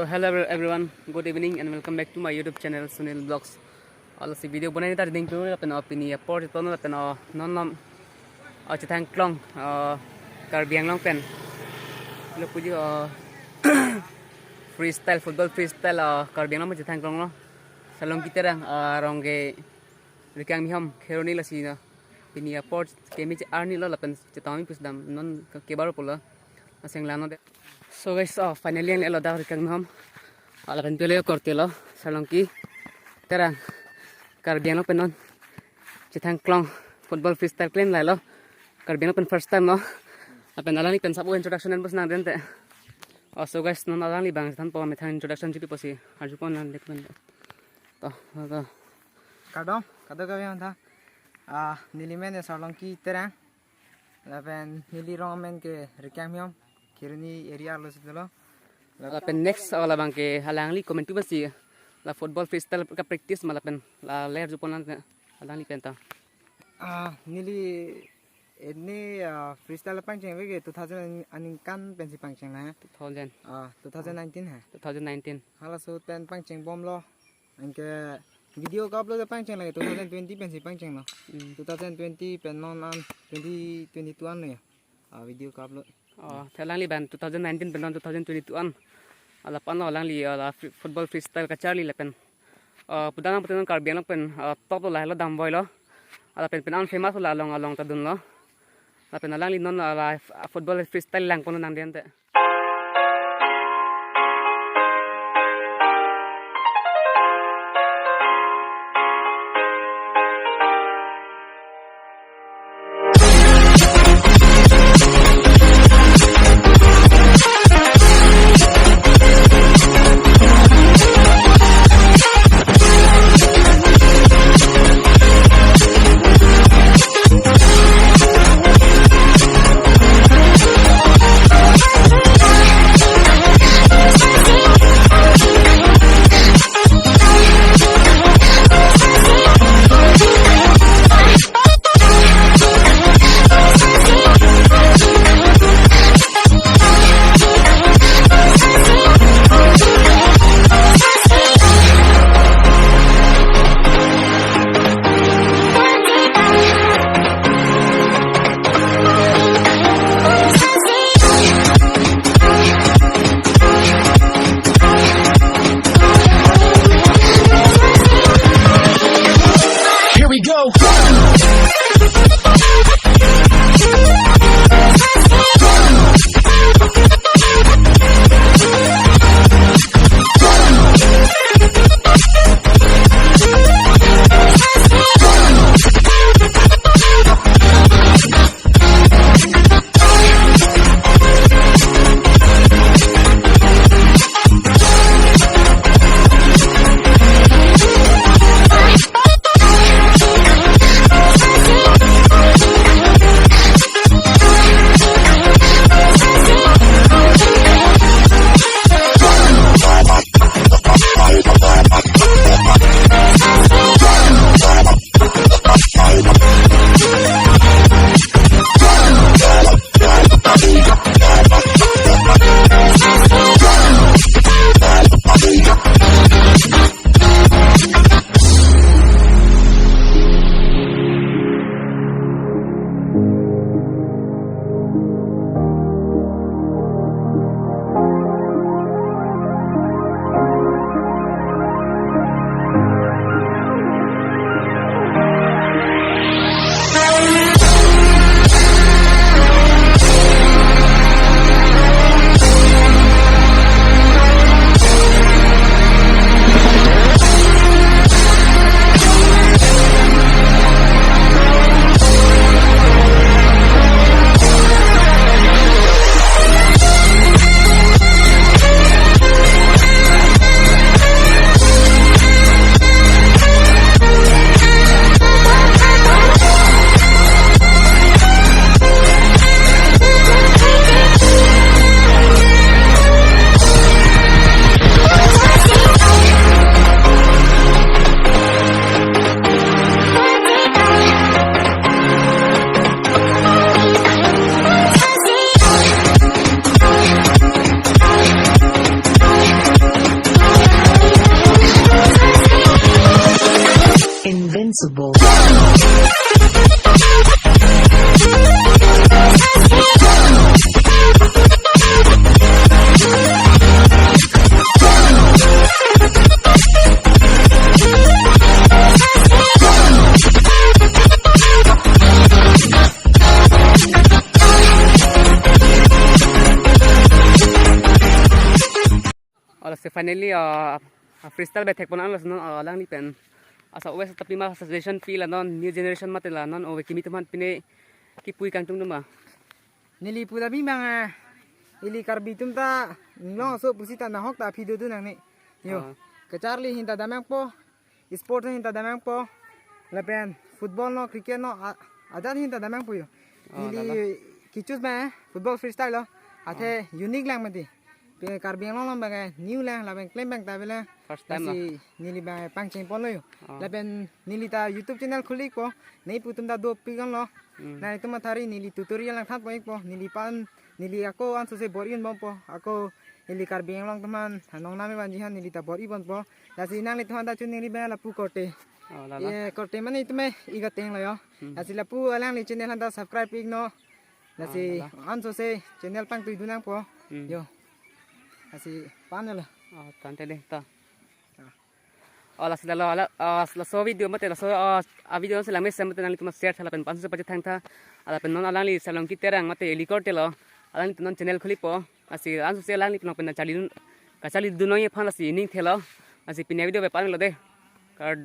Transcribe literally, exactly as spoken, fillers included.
Hello every- everyone, good evening and welcome back to my YouTube channel Sunil Vlogs. Lasi video bonai ta ding tu lapen, oh, pini apor cheton lapen, oh, non non, oh, Chethangklong, oh, Karbi Anglong pen lo puji, oh, freestyle, football freestyle, oh, Karbi Anglong pen Chethangklong lo. Sarlongki Terang, oh, arong ke Rikang Mihom Kheroni lasi na. Pini apor keme che arni lo lapen chetong mi pusdam non ke- kebar pulo. Aseng lano de. So guys, oh, finally ang lo dak Rikang Mihom. Oh, lapen pele korte lo, Sarlongki Terang, Karbi Anglong pen non Chethangklong football freestyle klem lahai lo. Karbi Anglong pen first time lo. Lapen alangli pen sabo introduction an bos nang den te. Oh, so guys, non alangli bang than po methang introduction chiti pusi arjupon nang dek pen. To, to, to. Kardom, kardom kave mantha. Ah, neli men Sarlongki Terang. Lapen neli rong amen ke Rikang Mihom, Kheroni area lo sitelo. Lapen next, oh, labang ke alangli comment tu basi la football freestyle ka practice ma lapen la ler jupon lang alangli pen ta. Ah, neli ini, ah, freestyle pangcheng ave ke two thousand aningkan pensi pangcheng la. Two thousand. Ah, two thousand nineteen hai. Two thousand nineteen. Halaso pen pangcheng bomlo. Anke video ka-upload pangcheng lagi two thousand twenty pensi pangchenglo. Hmm. Two thousand twenty pen non an twenty twenty-two an ya. Ah, video ka-upload. Oh, te alangli ban two thousand nineteen pen non two thousand twenty-two an. Lapen lo alangli, ah, la free- football freestyle kacharli lapen, ah, pudam pute non Karbi Anglong pen, ah, top lo lahai lo damvoi lo. Lapen pen an famous lo along along ta dunlo. Lapen alangli non la f- football freestyle langpon nang den te. Possible. Ola si finally, uh, uh, freestyle bethek pon anlo non, uh, alangli pen. Asa West tapi ma suggestion pi la non, new generation mate la non, ove kimi atum aphan pine kipu kangtung doma. Neli pu ta bimang, eh, ili Karbi atum ta inglong aso pusi ta nahok ta aphi dodu nangne. Yo, ah, kacharli ahin ta damnangpo, sport ahin ta damnangpo, lapen football no, cricket no, a-, ajat ahin ta damnangpo yo. Ah, neli lalo. Kichus ma, eh, football freestyle lo. Athe, ah, unique lang mati. Pe Karbi Anglong along bang, eh, new lang, lapen klem bang ta bilang. First time lo. Lasi neli bang, eh, pangcheng ponlo yo. Ah. Lapen neli ta YouTube channel khuli ikpo, neli pu atum ta dopik anlo. Hmm. Nanglitum athari neli tutorial nangthanpon ikpo, neli pan, neli ako ansose bor-i bompo, ako ili Karbi Anglong atum aphan, nong name vanji aphan neli ta bor-i bompo. Lasi nanglitum aphan ta chun neli bang lapu korte. Oh, lalo. Ye, korte mane itum eh, ik ateng lo yo. Hmm. Lasi lapu alangli channel aphan ta subscribe iknon. Lasi, ah, lalo, ansose channel pangtui dun nangpo. Hmm. Yo. Lasi pan lo. Oh, tante deh, to. Ah. Oh, lasi lalo, ala, ah, laso video mate, laso, ah, a video si lang mesen mate nanglitum share tha lapen pansose pachethang tha. Lapen non alangli Salongki Terang mate ili korte lo. Alangli non channel khulipo. Lasi ansose alangli penang pen kacharli dun, kacharli dun noi aphan lasi ning thelo. Lasi pini video pen pan lo deh. Kardom.